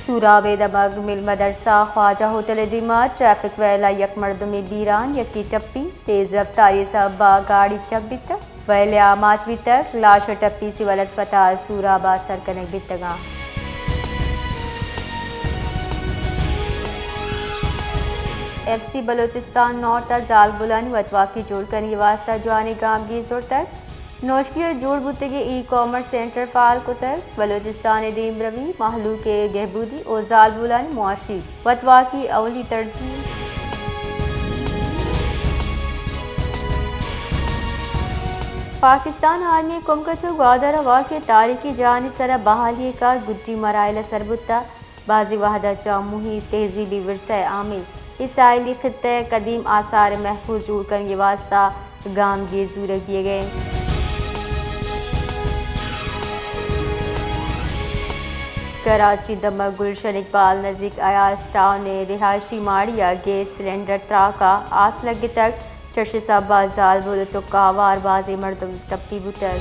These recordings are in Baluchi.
سوراب ءِ دمگ مل مدرسہ خواجہ ہوٹل ءِ دیما ٹریفک ویل ءَ یک مردمے بیران، یکے ٹپی، تیز رفتاری ءِ سبب ءَ گاڑی چپ بیتگ، ویل ءِ آماچ بیتگ، لاش ءُ ٹپی سول اسپتال سوراب ءَ سر کنگ بیتگ اَنت۔ ایف سی بلوچستان نارتھ ءَ زالبولانی وتواکی جوڑ کنگ ءِ واستہ جوانیں گامگیج زرتگ۔ نوشکی ءَ جوڑ بوتگیں ای کامرس سینٹر فعال کتگ۔ بلوچستان ءِ دیمروی، مہلوک ءِ گہبودی ءُ زالبولانی معاشی وتواکی اولی ترجیح۔ پاکستان آرمی ءِ کمک ءَ چہ گوادر ءَ واقع تاریخی جاہانی سر ءَ بحالی ءِ کار گڈی مراحل ءَ سر بوتگ۔ بازیں وہد ءَ چہ ہموہی تہذیبی ورثہ ءِ عامل اسرائیلی خطہ ءِ قدیم آثار ءِ محفوظ جوڑ کنگ ءِ واستہ گامگیج زورگ بیگ ءَ اِنت۔ کراچی دمگ گلشن اقبال نزیک ایاز ٹاؤن ءِ رہائشی ماڑی ءَ گیس سلنڈر تراک ءَ آس لگتگ۔ چرش ءِ سبب ءَ زالبول ءُ چک ءَ ہوار بازیں مردم ٹپی بوتگ۔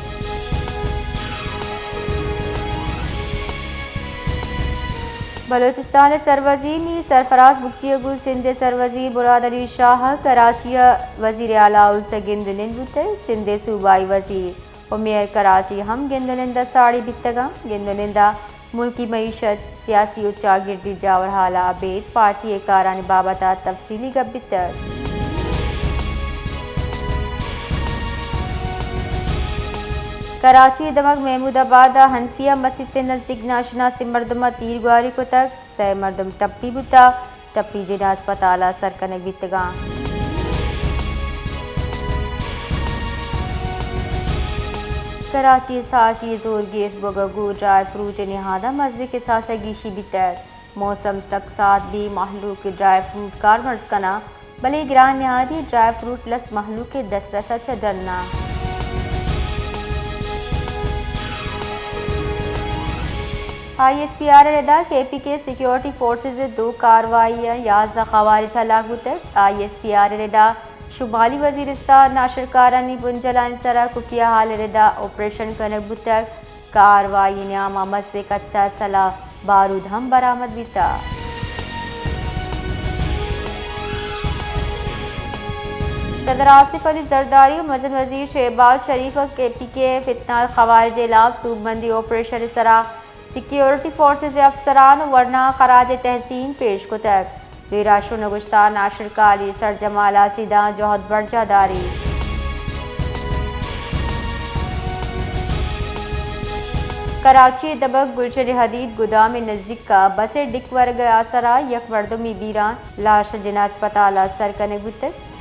بلوچستان ءِ سروزیر میر سرفراز بگٹی ءَ گوں سندھ ءِ سروزیر مراد علی شاہ ءَ کراچی ءَ وزیر اعلی ءِ اُرس ءَ گند ءُ نند بوتگ۔ سندھ ءِ صوبائی وزیر ءُ میئر کراچی ہم گند ءُ نند ءَ ساڑی بیتگ اَنت۔ گند ءُ نند ءَ ملکی معیشت، سیاسی ءُ چاگردی جاورحال ءَ ابید پارٹی ءِ کارانی بابت ءَ تفصیلی گپ بیتگ۔ کراچی ءِ دمگ محمود آباد ءَ حنفیہ مسیت ءِ نزیک ناشناسیں مردم ءَ تیرگواری کتگ، سئے مردم ٹپی بوتگ۔ ٹپی جناح ہسپتال ءَ سر کنگ بیتگ اَنت۔ کراچی ءِ ساچی ءِ زورگیش بوگ ءَ گوں ڈرائی فروٹ ءِ نہاد ءَ مزنیں کساس ءِ گیشی بیتگ۔ موسم سک سارت بیت، مہلوک ڈرائی فروٹ کارمرز کن اَنت، بلے گران نہادی ڈرائی فروٹ لس مہلوک ءِ دسترس ءَ چہ ڈن اَنت۔ آئی ایس پی آر ءِ ردا کے پی کے سیکیورٹی فورسز ءِ دو کاروائی ءَ یازدہ خوارج ہلاک بوتگ۔ آئی ایس پی آر ءِ ردا شمالی وزیرستان ناشرکارانی بنجلانی سرا خفیہ حال ءِ ردا آپریشن کنگ بوتگ۔ کاروائی ءِ نیام ءَ مزنیں کچا اسلحہ بارود ہم برآمد بیتگ۔ صدر آصف علی زرداری ءُ مزن وزیر شہباز شریف ءَ کے پی کے فتنہ خوارج ءِ ہلاپ سوبمندی آپریشن ءِ سرا سیکیورٹی فورسز ءِ افسران ءُ ورنااں خراج تحسین پیش کتگ۔ بیرا شون ءَ گوشتگ، ناشرکاری سرجم ہلاسی داں جہد برجاہ داریت۔ کراچی ءِ دمگ گلشن حدید گدام ءِ نزیک ءَ بس ءِ ڈک ورگ ءِ آسرا یک مردمے بیران، لاش جناح ہسپتال ءَ سر کنگ بوتگ۔